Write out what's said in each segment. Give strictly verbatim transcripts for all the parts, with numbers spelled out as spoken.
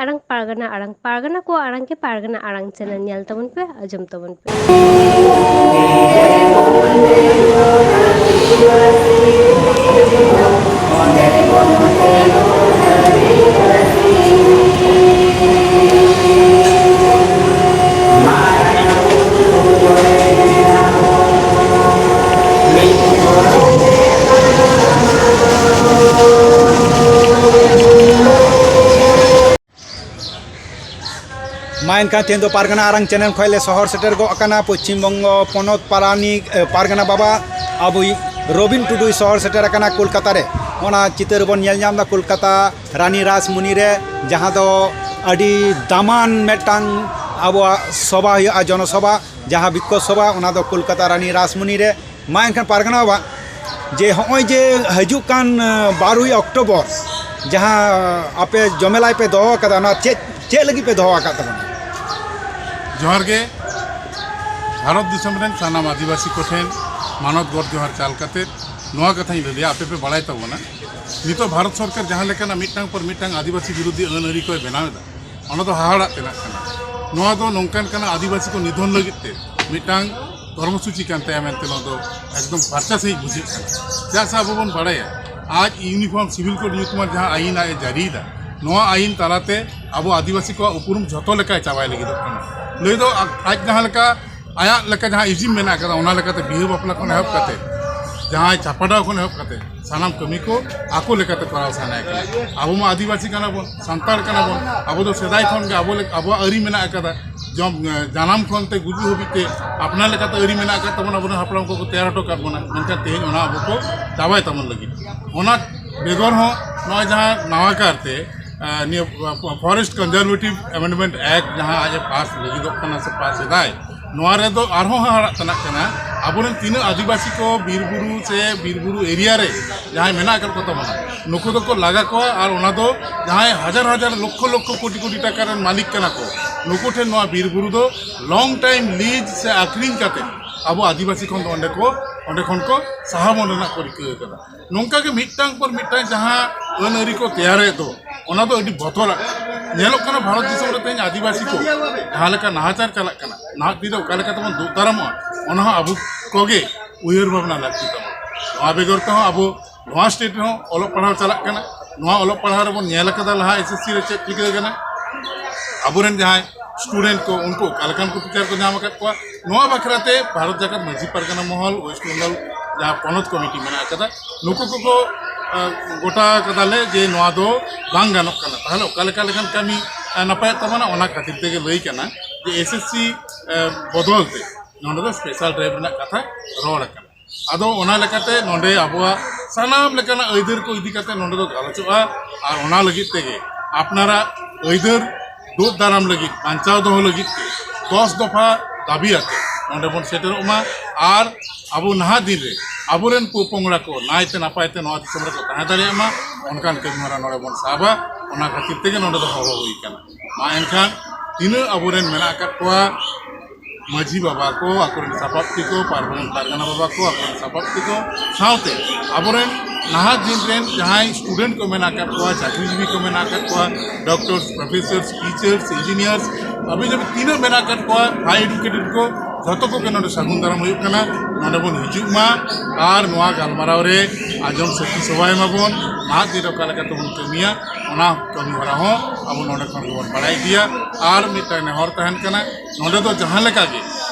ᱟᱲᱟᱝ, ᱯᱟᱨᱜᱟᱱᱟ ᱟᱲᱟᱝ, ᱯᱟᱨᱜᱟᱱᱟ ᱠᱚᱣᱟᱜ ᱟᱲᱟᱝ ᱜᱮ ᱯᱟᱨᱜᱟᱱᱟ ᱟᱲᱟᱝ ᱪᱮᱱᱮᱞ ᱧᱮᱞ ᱛᱟᱵᱚᱱ ᱯᱮ, ᱟᱸᱡᱚᱢ ᱛᱟᱵᱚᱱ ᱯᱮ᱾ ᱢᱟ ᱮᱱᱠᱷᱟᱱ ᱛᱮᱦᱮᱧ ᱫᱚ ᱯᱟᱨᱜᱟᱱᱟ ᱟᱲᱟᱝ ᱪᱮᱱᱮᱞ ᱠᱷᱚᱱ ᱞᱮ ᱥᱚᱦᱚᱨ ᱥᱮᱴᱮᱨ ᱜᱚᱫ ᱟᱠᱟᱱᱟ ᱯᱚᱪᱷᱤᱢ ᱵᱚᱝᱜᱚ ᱯᱚᱱᱚᱛ ᱯᱟᱨᱟᱱᱤᱠ, ᱮ, ᱯᱟᱨᱜᱟᱱᱟ ᱵᱟᱵᱟ ᱟᱵᱚᱭᱤᱡ ᱨᱚᱵᱤᱱ ᱴᱩᱰᱩᱭ ᱥᱚᱦᱚᱨ ᱥᱮᱴᱮᱨ ᱟᱠᱟᱱᱟ ᱠᱳᱞᱠᱟᱛᱟ ᱨᱮ᱾ ᱚᱱᱟ ᱪᱤᱛᱟᱹᱨ ᱵᱚᱱ ᱧᱮᱞ ᱧᱟᱢ ᱮᱫᱟ ᱠᱳᱞᱠᱟᱛᱟ ᱨᱟᱱᱤ ᱨᱟᱥᱢᱩᱱᱤ ᱨᱮ, ᱡᱟᱦᱟᱸ ᱫᱚ ᱟᱹᱰᱤ ᱫᱟᱢᱟᱱ ᱢᱤᱫᱴᱟᱝ ᱟᱵᱚᱣᱟᱜ ᱥᱚᱵᱷᱟ ᱦᱩᱭᱩᱜᱼᱟ, ᱡᱚᱱᱚᱥᱚᱵᱷᱟ, ᱡᱟᱦᱟᱸ ᱵᱤᱠᱠᱷᱳᱵ ᱥᱚᱵᱷᱟ, ᱚᱱᱟ ᱫᱚ ᱠᱳᱞᱠᱟᱛᱟ ᱨᱟᱱᱤ ᱨᱟᱥᱢᱩᱱᱤ ᱨᱮ᱾ ᱢᱟ ᱮᱱᱠᱷᱟᱱ ᱯᱟᱨᱜᱟᱱᱟ ᱵᱟᱵᱟ, ᱡᱮ ᱦᱚᱸᱜᱼᱚᱭ ᱡᱮ ᱦᱤᱡᱩᱜ ᱠᱟᱱ, ᱟᱸ, ᱵᱟᱨᱳᱭ ᱚᱠᱴᱳᱵᱚᱨ ᱡᱟᱦᱟᱸ ᱟᱯᱮ ᱡᱚᱢᱮᱞᱟᱭ ᱯᱮ ᱫᱚᱦᱚ ᱟᱠᱟᱫᱟ, ᱚᱱᱟ ᱪᱮᱫ, ᱪᱮᱫ ᱞᱟᱹᱜᱤᱫ ᱯᱮ ᱫᱚᱦᱚ ᱟᱠᱟᱫ ᱛᱟᱵᱚᱱᱟ? ᱡᱚᱦᱟᱨ ᱜᱮ᱾ ᱵᱷᱟᱨᱚᱛ ᱫᱤᱥᱚᱢ ᱨᱮᱱ ᱥᱟᱱᱟᱢ ᱟᱹᱫᱤᱵᱟᱹᱥᱤ ᱠᱚᱴᱷᱮᱱ ᱢᱟᱱᱚᱛ ᱜᱚᱰ ᱡᱚᱦᱟᱨ ᱪᱟᱞ ᱠᱟᱛᱮ ᱱᱚᱣᱟ ᱠᱟᱛᱷᱟᱧ ᱞᱟᱹᱭᱟ, ᱟᱯᱮ ᱯᱮ ᱵᱟᱲᱟᱭ ᱛᱟᱵᱚᱱᱟ, ᱱᱤᱛᱚᱜ ᱵᱷᱟᱨᱚᱛ ᱥᱚᱨᱠᱟᱨ ᱡᱟᱦᱟᱸ ᱞᱮᱠᱟᱱᱟᱜ ᱢᱤᱫᱴᱟᱝ ᱯᱚᱨ ᱢᱤᱫᱴᱟᱝ ᱟᱹᱫᱤᱵᱟᱹᱥᱤ ᱵᱤᱨᱳᱫᱷᱤ ᱟᱹᱱ ᱟᱹᱨᱤ ᱠᱚᱭ ᱵᱮᱱᱟᱣ ᱮᱫᱟ, ᱚᱱᱟ ᱫᱚ ᱦᱟᱦᱟᱲᱟᱜ ᱛᱮᱱᱟᱜ ᱠᱟᱱᱟ᱾ ᱱᱚᱣᱟ ᱫᱚ ᱱᱚᱝᱠᱟᱱ ᱠᱟᱱᱟ, ᱟᱹᱫᱤᱵᱟᱹᱥᱤ ᱠᱚ ᱱᱤᱫᱷᱚᱱ ᱞᱟᱹᱜᱤᱫ ᱛᱮ ᱢᱤᱫᱴᱟᱝ ᱠᱚᱨᱢᱚᱥᱩᱪᱤ ᱠᱟᱱ ᱛᱟᱭᱟ ᱢᱮᱱᱛᱮ ᱱᱚᱣᱟ ᱫᱚ ᱮᱠᱫᱚᱢ ᱯᱷᱟᱨᱪᱟ ᱥᱟᱺᱦᱤᱡ ᱵᱩᱡᱷᱟᱹᱜ ᱠᱟᱱᱟ᱾ ᱪᱮᱫᱟᱜ ᱥᱮ ᱟᱵᱚ ᱵᱚᱱ ᱵᱟᱲᱟᱭᱟ, ᱟᱡ Uniform Civil Code ᱧᱩᱛᱩᱢᱟᱱ ᱡᱟᱦᱟᱸ ᱟᱹᱭᱤᱱ ᱟᱡ ᱮ ᱡᱟᱹᱨᱤᱭᱮᱫᱟ, ᱱᱚᱣᱟ ᱟᱹᱭᱤᱱ ᱛᱟᱞᱟᱛᱮ ᱟᱵᱚ ᱟᱹᱫᱤᱵᱟᱹᱥᱤ ᱠᱚᱣᱟᱜ ᱩᱯᱨᱩᱢ ᱡᱷᱚᱛᱚ ᱞᱮᱠᱟᱭ ᱪᱟᱵᱟᱭ ᱞᱟᱹᱜᱤᱫᱚᱜ ᱠᱟᱱᱟ᱾ ᱞᱟᱹᱭ ᱫᱚ ᱟ-, ᱟᱡ ᱡᱟᱦᱟᱸ ᱞᱮᱠᱟ ᱟᱭᱟᱜ ᱞᱮᱠᱟ ᱡᱟᱦᱟᱸ ᱤᱡᱤᱢ ᱢᱮᱱᱟᱜ ᱟᱠᱟᱫᱟ, ᱚᱱᱟ ᱞᱮᱠᱟᱛᱮ ᱵᱤᱦᱟᱹ ᱵᱟᱯᱞᱟ ᱠᱷᱚᱱ ᱮᱦᱚᱵ ᱠᱟᱛᱮ, ᱡᱟᱦᱟᱸᱭ ᱪᱷᱟᱯᱟᱰᱟᱣ ᱠᱷᱚᱱ ᱮᱦᱚᱵ ᱠᱟᱛᱮ, ᱥᱟᱱᱟᱢ ᱠᱟᱹᱢᱤ ᱠᱚ ᱟᱠᱚ ᱞᱮᱠᱟᱛᱮ ᱠᱚᱨᱟᱣ ᱥᱟᱱᱟᱭᱮ ᱠᱟᱱᱟ᱾ ᱟᱵᱚ ᱢᱟ ᱟᱹᱫᱤᱵᱟᱹᱥᱤ ᱠᱟᱱᱟ ᱵᱚᱱ, ᱥᱟᱱᱛᱟᱲ ᱠᱟᱱᱟ ᱵᱚᱱ, ᱟᱵᱚ ᱫᱚ ᱥᱮᱫᱟᱭ ᱠᱷᱚᱱ ᱜᱮ ᱟᱵᱚ ᱞᱮ-, ᱟᱵᱚᱣᱟᱜ ᱟᱹᱨᱤ ᱢᱮᱱᱟᱜ ᱟᱠᱟᱫᱟ᱾ ᱡᱚᱢ, ᱡᱟᱱᱟᱢ ᱠᱷᱚᱱ ᱛᱮ ᱜᱩᱡᱩᱜ ᱦᱟᱹᱵᱤᱡ ᱛᱮ ᱟᱯᱱᱟᱨ ᱞᱮᱠᱟᱛᱮ ᱟᱹᱨᱤ ᱢᱮᱱᱟᱜ ᱟᱠᱟᱫ ᱛᱟᱵᱚᱱᱟ, ᱟᱵᱚᱨᱮᱱ ᱦᱟᱯᱲᱟᱢ ᱠᱚᱠᱚ ᱛᱮᱭᱟᱨ ᱦᱚᱴᱚ ᱠᱟᱫ ᱵᱚᱱᱟ, ᱢᱮᱱᱠᱷᱟᱱ ᱛᱮᱦᱮᱧ ᱚᱱᱟ ᱟᱵᱚ ᱠᱚ ᱪᱟᱵᱟᱭ ᱛᱟᱵᱚᱱ ᱞᱟᱹᱜᱤᱫ᱾ ᱚᱱᱟ ᱵᱮᱜᱚᱨ ᱦᱚᱸ ᱱᱚᱜᱼᱚᱭ ᱡᱟᱦᱟᱸ ᱱᱟᱣᱟ ᱠᱟᱨᱛᱮ, ᱟᱸ, ᱱᱤᱭᱟᱹ Forest Conservative Amendment Act ᱡᱟᱦᱟᱸ ᱟᱡ ᱮ ᱯᱟᱥ ᱞᱟᱹᱜᱤᱫᱚᱜ ᱠᱟᱱᱟ ᱥᱮ ᱯᱟᱥ ᱮᱫᱟᱭ, ᱱᱚᱣᱟ ᱨᱮᱫᱚ ᱟᱨᱦᱚᱸ ᱦᱟᱦᱟᱲᱟᱜ ᱛᱮᱱᱟᱜ ᱠᱟᱱᱟ, ᱟᱵᱚᱨᱮᱱ ᱛᱤᱱᱟᱹᱜ ᱟᱹᱫᱤᱵᱟᱹᱥᱤ ᱠᱚ ᱵᱤᱨ ᱵᱩᱨᱩ ᱥᱮ ᱵᱤᱨ ᱵᱩᱨᱩ ᱮᱨᱤᱭᱟ ᱨᱮ ᱡᱟᱦᱟᱸᱭ ᱢᱮᱱᱟᱜ ᱟᱠᱟᱫ ᱠᱚ ᱛᱟᱵᱚᱱᱟ, ᱱᱩᱠᱩ ᱫᱚᱠᱚ ᱞᱟᱜᱟ ᱠᱚᱣᱟ᱾ ᱟᱨ ᱚᱱᱟ ᱫᱚ ᱡᱟᱦᱟᱸᱭ ᱦᱟᱡᱟᱨ ᱦᱟᱡᱟᱨ ᱞᱚᱠᱠᱷᱚ ᱞᱚᱠᱠᱷᱚ ᱠᱳᱴᱤ ᱠᱳᱴᱤ ᱴᱟᱠᱟ ᱨᱮᱱ ᱢᱟᱹᱞᱤᱠ ᱠᱟᱱᱟ ᱠᱚ, ᱱᱩᱠᱩ ᱴᱷᱮᱱ ᱱᱚᱣᱟ ᱵᱤᱨ ᱵᱩᱨᱩ ᱫᱚ long time lease ᱥᱮ ᱟᱹᱠᱷᱨᱤᱧ ᱠᱟᱛᱮ ᱟᱵᱚ ᱟᱹᱫᱤᱵᱟᱹᱥᱤ ᱠᱷᱚᱱ ᱫᱚ ᱚᱸᱰᱮ ᱠᱚ, ᱚᱸᱰᱮ ᱠᱷᱚᱱ ᱠᱚ ᱥᱟᱦᱟ ᱵᱚᱱ ᱨᱮᱱᱟᱜ ᱠᱚ ᱨᱤᱠᱟᱹ ᱟᱠᱟᱫᱟ᱾ ᱱᱚᱝᱠᱟ ᱜᱮ ᱢᱤᱫᱴᱟᱝ ᱯᱚᱨ ᱢᱤᱫᱴᱟᱝ ᱡᱟᱦᱟᱸ ᱟᱹᱱ ᱟᱹᱨᱤ ᱠᱚ ᱛᱮᱭᱟᱨᱮᱫ ᱫᱚ, ᱚᱱᱟ ᱫᱚ ᱟᱹᱰᱤ ᱵᱚᱛᱚᱨᱟᱜ ᱠᱟᱱᱟ᱾ ᱧᱮᱞᱚᱜ ᱠᱟᱱᱟ ᱵᱷᱟᱨᱚᱛ ᱫᱤᱥᱚᱢ ᱨᱮ ᱛᱮᱦᱮᱧ ᱟᱹᱫᱤᱵᱟᱹᱥᱤ ᱠᱚ ᱡᱟᱦᱟᱸ ᱞᱮᱠᱟ ᱱᱟᱦᱟᱪᱟᱨ ᱪᱟᱞᱟᱜ ᱠᱟᱱᱟ, ᱱᱟᱦᱟᱜ ᱫᱤᱱ ᱨᱮ ᱚᱠᱟ ᱞᱮᱠᱟ ᱛᱮᱵᱚᱱ ᱫᱩᱜ ᱫᱟᱨᱟᱢᱚᱜᱼᱟ, ᱚᱱᱟ ᱦᱚᱸ ᱟᱵᱚ ᱠᱚᱜᱮ ᱩᱭᱦᱟᱹᱨ ᱵᱷᱟᱵᱽᱱᱟ ᱞᱟᱹᱠᱛᱤ ᱛᱟᱵᱚᱱ᱾ ᱱᱚᱣᱟ ᱵᱮᱜᱚᱨ ᱛᱮᱦᱚᱸ ᱟᱵᱚ ᱱᱚᱣᱟ ᱥᱴᱮᱴ ᱨᱮᱦᱚᱸ ᱚᱞᱚᱜ ᱯᱟᱲᱦᱟᱣ ᱪᱟᱞᱟᱜ ᱠᱟᱱᱟ᱾ ᱱᱚᱣᱟ ᱚᱞᱚᱜ ᱯᱟᱲᱦᱟᱣ ᱨᱮᱵᱚᱱ ᱧᱮᱞ ᱟᱠᱟᱫᱟ ᱞᱟᱦᱟ ᱮᱥ ᱮᱥ ᱥᱤ ᱨᱮ ᱪᱮᱫ ᱪᱤᱠᱟᱹ ᱠᱟᱱᱟ, ᱟᱵᱚᱨᱮᱱ ᱡᱟᱦᱟᱸᱭ ᱥᱴᱩᱰᱮᱱᱴ ᱠᱚ ᱩᱱᱠᱩ ᱚᱠᱟ ᱞᱮᱠᱟᱱ ᱠᱚ ᱴᱤᱪᱟᱨ ᱠᱚ ᱧᱟᱢ ᱟᱠᱟᱫ ᱠᱚᱣᱟ᱾ ᱱᱚᱣᱟ ᱵᱟᱠᱷᱨᱟ ᱛᱮ ᱵᱷᱟᱨᱚᱛ ᱡᱟᱠᱟᱛ ᱢᱟᱹᱡᱷᱤ ᱯᱟᱨᱜᱟᱱᱟ ᱢᱚᱦᱚᱞ, ᱳᱭᱮᱥᱴ ᱵᱮᱝᱜᱚᱞ ᱡᱟᱦᱟᱸ ᱯᱚᱱᱚᱛ ᱠᱚᱢᱤᱴᱤ ᱢᱮᱱᱟᱜ ᱟᱠᱟᱫᱟ, ᱱᱩᱠᱩ ᱠᱚᱠᱚ ᱟᱸ, ᱜᱚᱴᱟ ᱟᱠᱟᱫᱟᱞᱮ ᱡᱮ ᱱᱚᱣᱟ ᱫᱚ ᱵᱟᱝ ᱜᱟᱱᱚᱜ ᱠᱟᱱᱟ᱾ ᱛᱟᱦᱚᱞᱮ ᱚᱠᱟ ᱞᱮᱠᱟ ᱞᱮᱠᱷᱟᱱ ᱠᱟᱹᱢᱤ ᱟᱸ, ᱱᱟᱯᱟᱭᱚᱜ ᱛᱟᱵᱚᱱᱟ, ᱚᱱᱟ ᱠᱷᱟᱹᱛᱤᱨ ᱛᱮᱜᱮ ᱞᱟᱹᱭ ᱠᱟᱱᱟ ᱡᱮ ᱮᱥ ᱮᱥ ᱥᱤ ᱵᱚᱫᱚᱞ ᱛᱮ ᱱᱚᱰᱮ ᱫᱚ ᱥᱯᱮᱥᱟᱞ ᱰᱨᱟᱭᱤᱵᱷ ᱨᱮᱱᱟᱜ ᱠᱟᱛᱷᱟ ᱨᱚᱲ ᱟᱠᱟᱱᱟ᱾ ᱟᱫᱚ ᱚᱱᱟ ᱞᱮᱠᱟᱛᱮ ᱱᱚᱰᱮ ᱟᱵᱚᱣᱟᱜ ᱥᱟᱱᱟᱢ ᱞᱮᱠᱟᱱᱟᱜ ᱟᱹᱭᱫᱟᱹᱨ ᱠᱚ ᱤᱫᱤ ᱠᱟᱛᱮ ᱱᱚᱰᱮ ᱫᱚ ᱜᱟᱞᱚᱪᱚᱜᱼᱟ᱾ ᱟᱨ ᱚᱱᱟ ᱞᱟᱹᱜᱤᱫ ᱛᱮᱜᱮ ᱟᱯᱱᱟᱨᱟᱜ ᱟᱹᱭᱫᱟᱹᱨ ᱫᱩᱜ ᱫᱟᱨᱟᱢ ᱞᱟᱹᱜᱤᱫ, ᱵᱟᱧᱪᱟᱣ ᱫᱚᱦᱚ ᱞᱟᱹᱜᱤᱫ ᱛᱮ ᱫᱚᱥ ᱫᱚᱯᱷᱟ ᱫᱟᱹᱵᱤ ᱟᱛᱮ ᱱᱚᱰᱮ ᱵᱚᱱ ᱥᱮᱴᱮᱨᱚᱜ ᱢᱟ᱾ ᱟᱨ ᱟᱵᱚ ᱱᱟᱦᱟᱜ ᱫᱤᱱ ᱨᱮ ᱟᱵᱚᱨᱮᱱ ᱯᱚᱼᱯᱚᱝᱲᱟ ᱠᱚ ᱱᱟᱭᱛᱮ ᱱᱟᱯᱟᱭ ᱛᱮ ᱱᱚᱣᱟ ᱫᱤᱥᱚᱢ ᱨᱮᱠᱚ ᱛᱟᱦᱮᱸ ᱫᱟᱲᱮᱭᱟᱜ ᱢᱟ, ᱚᱱᱠᱟᱱ ᱠᱟᱹᱢᱤ ᱦᱚᱨᱟ ᱱᱚᱰᱮ ᱵᱚᱱ ᱥᱟᱵᱟ᱾ ᱚᱱᱟ ᱠᱷᱟᱹᱛᱤᱨ ᱛᱮᱜᱮ ᱱᱚᱰᱮ ᱫᱚ ᱦᱚᱦᱚ ᱦᱩᱭ ᱠᱟᱱᱟ᱾ ᱢᱟ ᱮᱱᱠᱷᱟᱱ ᱛᱤᱱᱟᱹᱜ ᱟᱵᱚᱨᱮᱱ ᱢᱮᱱᱟᱜ ᱟᱠᱟᱫ ᱠᱚᱣᱟ, ᱢᱟᱹᱡᱷᱤ ᱵᱟᱵᱟ ᱠᱚ, ᱟᱠᱚᱨᱮᱱ ᱥᱟᱯᱟᱵ ᱛᱮᱠᱚ, ᱯᱟᱨᱜᱟᱱᱟ, ᱯᱟᱨᱜᱟᱱᱟ ᱵᱟᱵᱟ ᱠᱚ, ᱟᱠᱚᱨᱮᱱ ᱥᱟᱯᱟᱵ ᱛᱮᱠᱚ, ᱥᱟᱶᱛᱮ ᱟᱵᱚᱨᱮᱱ ᱱᱟᱦᱟᱜ ᱫᱤᱱ ᱨᱮᱱ ᱡᱟᱦᱟᱸᱭ ᱥᱴᱩᱰᱮᱱᱴ ᱠᱚ ᱢᱮᱱᱟᱜ ᱟᱠᱟᱫ ᱠᱚᱣᱟ, ᱪᱟᱹᱠᱨᱤᱡᱤᱵᱤ ᱠᱚ ᱢᱮᱱᱟᱜ ᱟᱠᱟᱫ ᱠᱚᱣᱟ, ᱰᱚᱠᱴᱚᱨᱥ, ᱯᱨᱚᱯᱷᱮᱥᱚᱨᱥ, ᱴᱤᱪᱟᱨᱥ, ᱤᱧᱡᱤᱱᱤᱭᱟᱨᱥ, ᱟᱵᱚ ᱡᱟᱦᱟᱸ ᱛᱤᱱᱟᱹᱜ ᱢᱮᱱᱟᱜ ᱟᱠᱟᱫ ᱠᱚᱣᱟ, ᱦᱟᱭ ᱮᱰᱩᱠᱮᱴᱮᱰ ᱠᱚ, ᱡᱷᱚᱛᱚ ᱠᱚᱜᱮ ᱱᱚᱰᱮ ᱥᱟᱹᱜᱩᱱ ᱫᱟᱨᱟᱢ ᱦᱩᱭᱩᱜ ᱠᱟᱱᱟ᱾ ᱱᱚᱰᱮ ᱵᱚᱱ ᱦᱤᱡᱩᱜ ᱢᱟ ᱟᱨ ᱱᱚᱣᱟ ᱜᱟᱞᱢᱟᱨᱟᱣ ᱨᱮ ᱟᱸᱡᱚᱢ ᱥᱟᱹᱠᱷᱤ ᱥᱚᱵᱷᱟᱭ ᱢᱟᱵᱚᱱ, ᱱᱟᱦᱟᱜ ᱫᱤᱱ ᱨᱮ ᱚᱠᱟ ᱞᱮᱠᱟ ᱛᱮᱵᱚᱱ ᱠᱟᱹᱢᱤᱭᱟ, ᱚᱱᱟ ᱠᱟᱹᱢᱤ ᱦᱚᱨᱟ ᱦᱚᱸ ᱟᱵᱚ ᱱᱚᱰᱮ ᱠᱷᱚᱱ ᱜᱮᱵᱚᱱ ᱵᱟᱲᱟᱭ ᱤᱫᱤᱭᱟ᱾ ᱟᱨ ᱢᱤᱫᱴᱟᱝ ᱱᱮᱦᱚᱨ ᱛᱟᱦᱮᱱ ᱠᱟᱱᱟ, ᱱᱚᱰᱮ ᱫᱚ ᱡᱟᱦᱟᱸ ᱞᱮᱠᱟ ᱜᱮ,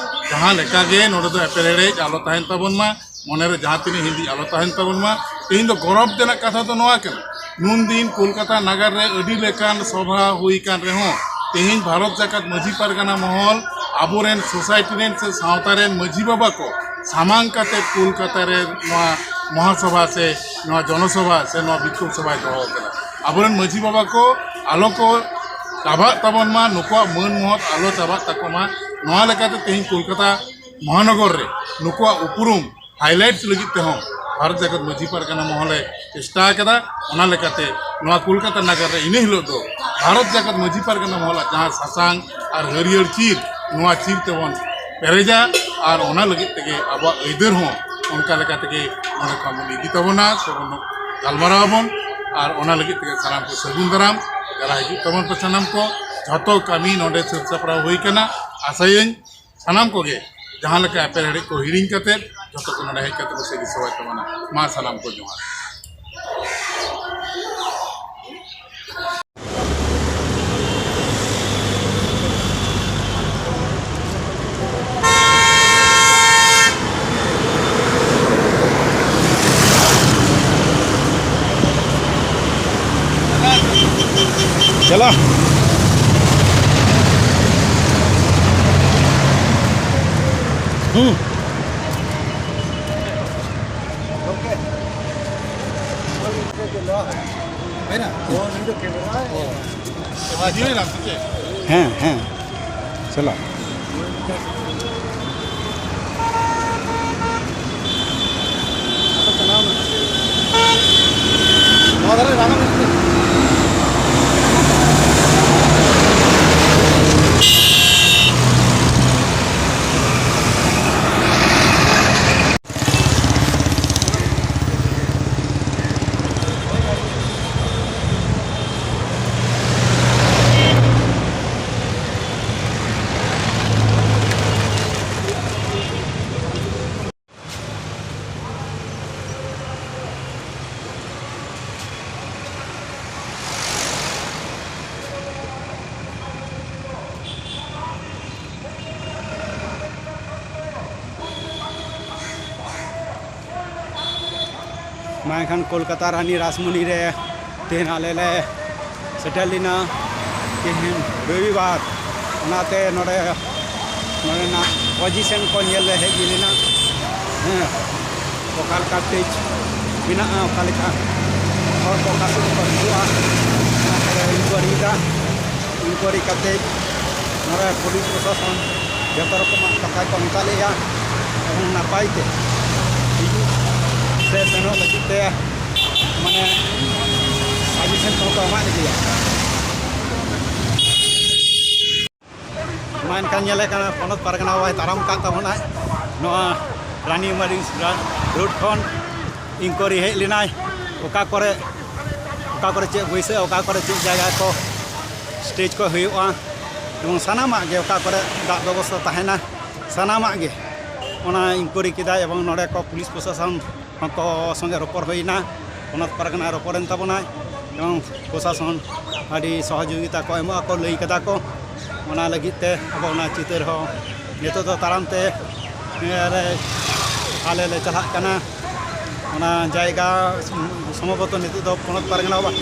ᱡᱟᱦᱟᱸ ᱞᱮᱠᱟ ᱜᱮ ᱱᱚᱰᱮ ᱫᱚ ᱮᱯᱮᱨᱦᱮᱲᱮᱡ ᱟᱞᱚ ᱛᱟᱦᱮᱱ ᱛᱟᱵᱚᱱ ᱢᱟ, ᱢᱚᱱᱮᱨᱮ ᱡᱟᱦᱟᱸ ᱛᱤᱱᱟᱹᱜ ᱦᱤᱸᱫᱤᱡ ᱟᱞᱚ ᱛᱟᱦᱮᱱ ᱛᱟᱵᱚᱱ ᱢᱟ᱾ ᱛᱮᱦᱮᱧ ᱫᱚ ᱜᱚᱨᱚᱵᱽ ᱨᱮᱱᱟᱜ ᱠᱟᱛᱷᱟ ᱫᱚ ᱱᱚᱣᱟ ᱠᱟᱱᱟ, ᱱᱩᱱᱫᱤᱱ ᱠᱳᱞᱠᱟᱛᱟ ᱱᱟᱜᱟᱨ ᱨᱮ ᱟᱹᱰᱤ ᱞᱮᱠᱟᱱ ᱥᱚᱵᱷᱟ ᱦᱩᱭ ᱠᱟᱱ ᱨᱮᱦᱚᱸ, ᱛᱮᱦᱮᱧ ᱵᱷᱟᱨᱚᱛ ᱡᱟᱠᱟᱛ ᱢᱟᱹᱡᱷᱤ ᱯᱟᱨᱜᱟᱱᱟ ᱢᱚᱦᱚᱞ ᱟᱵᱚᱨᱮᱱ ᱥᱳᱥᱟᱭᱴᱤ ᱨᱮᱱ ᱥᱮ ᱥᱟᱶᱛᱟ ᱨᱮᱱ ᱢᱟᱹᱡᱷᱤ ᱵᱟᱵᱟ ᱠᱚ ᱥᱟᱢᱟᱝ ᱠᱟᱛᱮ ᱠᱳᱞᱠᱟᱛᱟ ᱨᱮ ᱱᱚᱣᱟ ᱢᱚᱦᱟᱥᱚᱵᱷᱟ ᱥᱮ ᱱᱚᱣᱟ ᱡᱚᱱᱚᱥᱚᱵᱷᱟ ᱥᱮ ᱱᱚᱣᱟ ᱵᱤᱠᱠᱷᱳᱵ ᱥᱚᱵᱷᱟᱭ ᱫᱚᱦᱚ ᱟᱠᱟᱫᱟ᱾ ᱟᱵᱚᱨᱮᱱ ᱢᱟᱹᱡᱷᱤ ᱵᱟᱵᱟ ᱠᱚ ᱟᱞᱚ ᱠᱚ ᱪᱟᱵᱟᱜ ᱛᱟᱵᱚᱱ ᱢᱟ, ᱱᱩᱠᱩᱣᱟᱜ ᱢᱟᱹᱱ ᱢᱚᱦᱚᱛ ᱟᱞᱚ ᱪᱟᱵᱟᱜ ᱛᱟᱠᱚ ᱢᱟ᱾ ᱱᱚᱣᱟ ᱞᱮᱠᱟᱛᱮ ᱛᱮᱦᱮᱧ ᱠᱳᱞᱠᱟᱛᱟ ᱢᱚᱦᱟᱱᱚᱜᱚᱨ ᱨᱮ ᱱᱩᱠᱩᱣᱟᱜ ᱩᱯᱨᱩᱢ ᱦᱟᱭᱞᱟᱭᱤᱴ ᱞᱟᱹᱜᱤᱫ ᱛᱮᱦᱚᱸ ᱵᱷᱟᱨᱚᱛ ᱡᱟᱠᱟᱛ ᱢᱟᱹᱡᱷᱤ ᱯᱟᱨᱜᱟᱱᱟ ᱢᱚᱦᱚᱞᱮ ᱪᱮᱥᱴᱟ ᱟᱠᱟᱫᱟ᱾ ᱚᱱᱟ ᱞᱮᱠᱟᱛᱮ ᱱᱚᱣᱟ ᱠᱳᱞᱠᱟᱛᱟ ᱱᱟᱜᱟᱨ ᱨᱮ ᱤᱱᱟᱹ ᱦᱤᱞᱳᱜ ᱫᱚ ᱵᱷᱟᱨᱚᱛ ᱡᱟᱠᱟᱛ ᱢᱟᱹᱡᱷᱤ ᱯᱟᱨᱜᱟᱱᱟ ᱢᱚᱦᱚᱞᱟᱜ ᱡᱟᱦᱟᱸ ᱥᱟᱥᱟᱝ ᱟᱨ ᱦᱟᱹᱨᱭᱟᱹᱲ ᱪᱤᱨ, ᱱᱚᱣᱟ ᱪᱤᱨ ᱛᱮᱵᱚᱱ ᱯᱮᱨᱮᱡᱟ᱾ ᱟᱨ ᱚᱱᱟ ᱞᱟᱹᱜᱤᱫ ᱛᱮᱜᱮ ᱟᱵᱚᱣᱟᱜ ᱟᱹᱭᱫᱟᱹᱨ ᱦᱚᱸ ᱚᱱᱠᱟ ᱞᱮᱠᱟ ᱛᱮᱜᱮ ᱱᱚᱰᱮ ᱠᱷᱚᱱ ᱵᱚᱱ ᱤᱫᱤ ᱛᱟᱵᱚᱱᱟ ᱥᱮᱵᱚᱱ ᱜᱟᱞᱢᱟᱨᱟᱣ ᱟᱵᱚᱱ᱾ ᱟᱨ ᱚᱱᱟ ᱞᱟᱹᱜᱤᱫ ᱛᱮᱜᱮ ᱥᱟᱱᱟᱢ ᱠᱚ ᱥᱟᱹᱜᱩᱱ ᱫᱟᱨᱟᱢ᱾ ᱫᱮᱞᱟ ᱦᱤᱡᱩᱜ ᱛᱟᱵᱚᱱ ᱯᱮ ᱥᱟᱱᱟᱢ ᱠᱚ᱾ ᱡᱷᱚᱛᱚ ᱠᱟᱹᱢᱤ ᱱᱚᱰᱮ ᱥᱟᱹᱛ ᱥᱟᱯᱲᱟᱣ ᱦᱩᱭ ᱠᱟᱱᱟ᱾ ᱟᱥᱟᱭᱟᱹᱧ ᱥᱟᱱᱟᱢ ᱠᱚᱜᱮ ᱡᱟᱦᱟᱸ ᱞᱮᱠᱟ ᱮᱯᱮᱨᱦᱮᱸᱰᱮᱡ ᱠᱚ ᱦᱤᱲᱤᱧ ᱠᱟᱛᱮ ᱡᱷᱚᱛᱚ ᱠᱚ ᱱᱚᱰᱮ ᱦᱮᱡ ᱠᱟᱛᱮ ᱠᱚ ᱥᱟᱹᱜᱤ ᱥᱚᱵᱷᱟᱭ ᱛᱟᱵᱚᱱᱟ᱾ ᱢᱟ ᱥᱟᱱᱟᱢ ᱠᱚ ᱡᱚᱦᱟᱨ᱾ ᱪᱟᱞᱟᱜ᱾ ᱦᱩᱸ᱾ ᱦᱮᱸ, ᱦᱮᱸ, ᱪᱟᱞᱟᱜ᱾ ᱢᱟ ᱮᱱᱠᱷᱟᱱ ᱠᱳᱞᱠᱟᱛᱟ ᱨᱟᱱᱤ ᱨᱟᱥᱢᱚᱱᱤ ᱨᱮ ᱛᱮᱦᱮᱧ ᱟᱞᱮ ᱞᱮ ᱥᱮᱴᱮᱨ ᱞᱮᱱᱟ, ᱛᱮᱦᱮᱧ ᱨᱚᱵᱤᱵᱟᱨ᱾ ᱚᱱᱟᱛᱮ ᱱᱚᱰᱮ, ᱱᱚᱰᱮᱱᱟᱜ ᱯᱚᱡᱤᱥᱚᱱ ᱠᱚ ᱧᱮᱞ ᱞᱮ ᱦᱮᱡ ᱞᱮᱱᱟ᱾ ᱦᱮᱸ, ᱚᱠᱟ ᱞᱮᱠᱟ ᱥᱴᱮᱡᱽ ᱢᱮᱱᱟᱜᱼᱟ, ᱚᱠᱟ ᱞᱮᱠᱟ ᱦᱚᱲ ᱠᱚ ᱚᱠᱟ ᱥᱮᱫ ᱠᱚ ᱦᱤᱡᱩᱜᱼᱟ, ᱚᱱᱟ ᱠᱚᱞᱮ ᱤᱱᱠᱩᱭᱟᱨᱤᱭᱮᱫᱟ᱾ ᱤᱱᱠᱩᱭᱟᱨᱤ ᱠᱟᱛᱮ ᱱᱚᱰᱮ ᱯᱩᱞᱤᱥ ᱯᱨᱚᱥᱟᱥᱚᱱ ᱡᱚᱛᱚ ᱨᱚᱠᱚᱢᱟᱜ ᱠᱟᱛᱷᱟ ᱠᱚ ᱢᱮᱛᱟ ᱞᱮᱭᱟ ᱮᱵᱚᱝ ᱱᱟᱯᱟᱭ ᱛᱮ ᱦᱤᱡᱩᱜ ᱥᱮ ᱥᱮᱱᱚᱜ ᱞᱟᱹᱜᱤᱫ ᱛᱮ ᱢᱟᱱᱮ ᱥᱟᱡᱮᱥᱚᱱ ᱠᱚᱦᱚᱸ ᱠᱚ ᱮᱢᱟᱜ ᱞᱮᱜᱮᱭᱟ᱾ ᱢᱟ ᱮᱱᱠᱷᱟᱱ ᱧᱮᱞᱮ ᱠᱟᱱᱟ ᱯᱚᱱᱚᱛ ᱯᱟᱨᱜᱟᱱᱟ ᱵᱟᱵᱟᱭ ᱛᱟᱲᱟᱢ ᱠᱟᱱ ᱛᱟᱵᱚᱱᱟᱭ ᱱᱚᱣᱟ ᱨᱟᱱᱤ ᱢᱟᱨᱤᱱᱥ ᱨᱳᱰ ᱠᱷᱚᱱ ᱤᱱᱠᱩᱭᱟᱨᱤ ᱦᱮᱡ ᱞᱮᱱᱟᱭ, ᱚᱠᱟ ᱠᱚᱨᱮ ᱚᱠᱟ ᱠᱚᱨᱮ ᱪᱮᱫ ᱵᱟᱹᱭᱥᱟᱹᱜᱼᱟ, ᱚᱠᱟ ᱠᱚᱨᱮ ᱪᱮᱫ ᱡᱟᱭᱜᱟ ᱠᱚ ᱥᱴᱮᱡᱽ ᱠᱚ ᱦᱩᱭᱩᱜᱼᱟ, ᱮᱵᱚᱝ ᱥᱟᱱᱟᱢᱟᱜ ᱜᱮ, ᱚᱠᱟ ᱠᱚᱨᱮ ᱫᱟᱜ ᱵᱮᱵᱚᱥᱛᱷᱟ ᱛᱟᱦᱮᱱᱟ, ᱥᱟᱱᱟᱢᱟᱜ ᱜᱮ ᱚᱱᱟ ᱤᱱᱠᱩᱭᱟᱨᱤ ᱠᱮᱫᱟᱭ᱾ ᱮᱵᱚᱝ ᱱᱚᱰᱮ ᱠᱚ ᱯᱩᱞᱤᱥ ᱯᱨᱚᱥᱟᱥᱚᱱ ᱦᱚᱸᱠᱚ ᱥᱚᱸᱜᱮ ᱨᱚᱯᱚᱲ ᱦᱩᱭᱱᱟ, ᱯᱚᱱᱚᱛ ᱯᱟᱨᱜᱟᱱᱟ ᱨᱚᱯᱚᱲᱮᱱ ᱛᱟᱵᱚᱱᱟᱭ, ᱮᱵᱚᱝ ᱯᱨᱚᱥᱟᱥᱚᱱ ᱟᱹᱰᱤ ᱥᱚᱦᱚᱡᱳᱜᱤᱛᱟ ᱠᱚ ᱮᱢᱚᱜ ᱟᱠᱚ, ᱞᱟᱹᱭ ᱠᱟᱫᱟ ᱠᱚ᱾ ᱚᱱᱟ ᱞᱟᱹᱜᱤᱫ ᱛᱮ ᱟᱵᱚ ᱚᱱᱟ ᱪᱤᱛᱟᱹᱨ ᱦᱚᱸ ᱱᱤᱛᱚᱜ ᱫᱚ ᱛᱟᱲᱟᱢ ᱛᱮ, ᱮ, ᱨᱮ ᱟᱞᱮ ᱞᱮ ᱪᱟᱞᱟᱜ ᱠᱟᱱᱟ᱾ ᱚᱱᱟ ᱡᱟᱭᱜᱟ ᱥᱚᱢᱵᱷᱚᱵᱚᱛᱚ ᱱᱤᱛᱚᱜ ᱫᱚ ᱯᱚᱱᱚᱛ ᱯᱟᱨᱜᱟᱱᱟ ᱵᱟ-,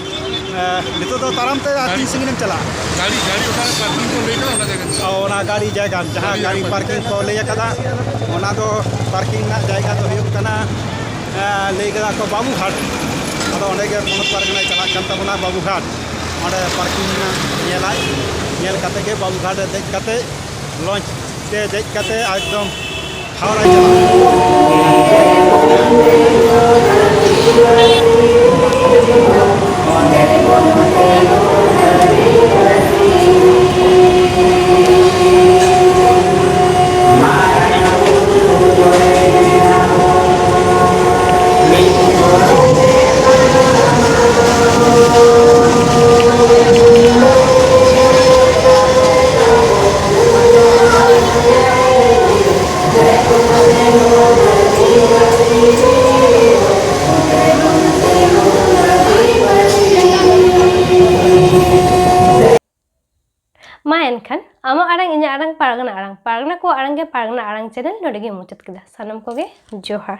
ᱮ, ᱱᱤᱛᱚᱜ ᱫᱚ ᱛᱟᱲᱟᱢ ᱛᱮ ᱟᱨ ᱛᱤᱱ ᱥᱟᱺᱜᱤᱧ ᱮᱢ ᱪᱟᱞᱟᱜᱼᱟ? ᱜᱟᱹᱰᱤ, ᱜᱟᱹᱰᱤ ᱚᱠᱟᱨᱮ ᱯᱟᱨᱠᱤᱝ ᱠᱚ ᱞᱟᱹᱭ ᱠᱟᱫᱟ, ᱚᱱᱟ ᱡᱟᱭᱜᱟ ᱨᱮ᱾ ᱚ, ᱚᱱᱟ ᱜᱟᱹᱰᱤ ᱡᱟᱭᱜᱟ, ᱡᱟᱦᱟᱸ ᱜᱟᱹᱰᱤ ᱜᱟᱹᱰᱤ ᱡᱟᱭᱜᱟ ᱯᱟᱨᱠᱤᱝ ᱠᱚ ᱞᱟᱹᱭ ᱟᱠᱟᱫᱟ, ᱚᱱᱟ ᱫᱚ ᱯᱟᱨᱠᱤᱝ ᱨᱮᱱᱟᱜ ᱡᱟᱭᱜᱟ ᱫᱚ ᱦᱩᱭᱩᱜ ᱠᱟᱱᱟ, ᱮ, ᱞᱟᱹᱭ ᱠᱟᱫᱟ ᱠᱚ ᱵᱟᱵᱩᱜᱷᱟᱴ᱾ ᱟᱫᱚ ᱚᱸᱰᱮ ᱜᱮ ᱯᱚᱱᱚᱛ ᱯᱟᱨᱜᱟᱱᱟᱭ ᱪᱟᱞᱟᱜ ᱠᱟᱱ ᱛᱟᱵᱚᱱᱟ, ᱵᱟᱵᱩᱜᱷᱟᱴ᱾ ᱚᱸᱰᱮ ᱯᱟᱨᱠᱤᱝ ᱨᱮᱱᱟᱜ ᱧᱮᱞᱟᱭ, ᱧᱮᱞ ᱠᱟᱛᱮ ᱜᱮ ᱵᱟᱵᱩᱜᱷᱟᱴ ᱨᱮ ᱫᱮᱡ ᱠᱟᱛᱮ, ᱞᱚᱧᱪ ᱛᱮ ᱫᱮᱡ ᱠᱟᱛᱮ ᱮᱠᱫᱚᱢ ᱦᱟᱣᱲᱟᱭ ᱪᱟᱞᱟᱜᱼᱟ᱾ ᱢᱟ ᱮᱱᱠᱷᱟᱱ, ᱟᱢᱟᱜ ᱟᱲᱟᱝ, ᱤᱧᱟᱹᱜ ᱟᱲᱟᱝ, ᱯᱟᱨᱜᱟᱱᱟ ᱟᱲᱟᱝ, ᱯᱟᱨᱜᱟᱱᱟ ᱠᱚᱣᱟᱜ ᱟᱲᱟᱝ ᱜᱮ ᱯᱟᱨᱜᱟᱱᱟ ᱟᱲᱟᱝ ᱪᱮᱱᱮᱞ ᱱᱚᱰᱮ ᱜᱮ ᱢᱩᱪᱟᱹᱫ ᱠᱮᱫᱟ᱾ ᱥᱟᱱᱟᱢ ᱠᱚᱜᱮ ᱡᱚᱦᱟᱨ᱾